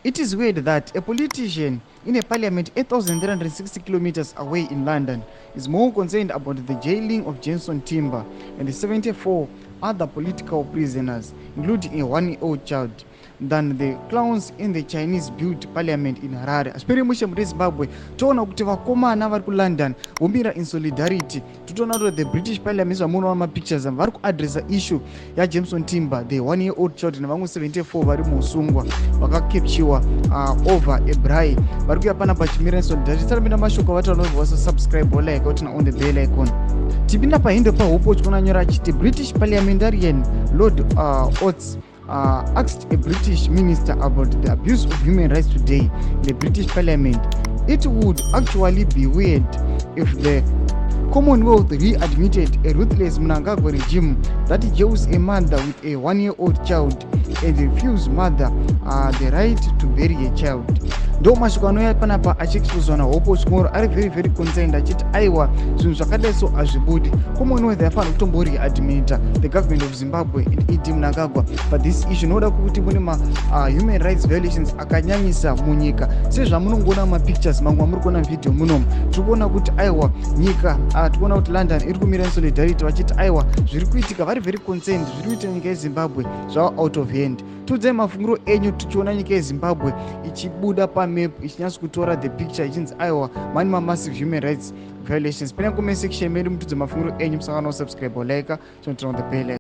It is weird that a politician in a parliament 8,360 kilometers away in London is more concerned about the jailing of Jameson Timba and the 74 other political prisoners, including a 1-year-old child, than the clowns in the Chinese built parliament in Harare. Hazviperi mushe muri Zimbabwe. Toona kuti vakomana vari kuLondon vomira in solidarity. Totoona kuti the British Parliament, zvamunoona mapictures, vari kuadressa issue yaJameson Timba, the 1-year-old child, nevamwe 74 vari muusungwa vakacapturewa over a braai. Vari kuya panapa chimira in solidarity. Tisarambinda mashoko vati vanobva subscribe, like, turn on the bell icon. Tipinda pahindo pahopo uchiona nyora achiti British parliamentarian Lord Oates asked a British minister about the abuse of human rights today in the British Parliament. It would actually be weird if the Commonwealth readmitted a ruthless Mnangagwa regime that jails a mother with a 1-year-old child and refuse mother the right to bury a child. Ndo mashoko anouya panapa achiexposwa naHope Chimoro. Ari very very concerned achiti aiwa, zvinhu zvakadai so hazvibudi. Commonwealth yafanira kutomboriadmita the government of Zimbabwe and ED Mnangagwa. But this issue noda kuti mune mahuman rights violations akanyanyisa munyika, sezvamunongoona mapictures mamwe amuri kuona vhidhiyo munomu. Tiri kuona kuti aiwa, nyika, tikuona kuti London iri kumira insolidarity vachiti aiwa, zviri kuitika, vari very concerned, zviri kuita nyika yeZimbabwe zvava out of hand. Tiudzai mafungiro enyu. Tichiona nyika yeZimbabwe ichibuda pamap, ichinyatso kutora the picture, ichinzi aiwa, mani mamassive human rights violations. Pina comment section medu mutudze mafungiro enyu. Musangano, subscribe, like, turn on the bell.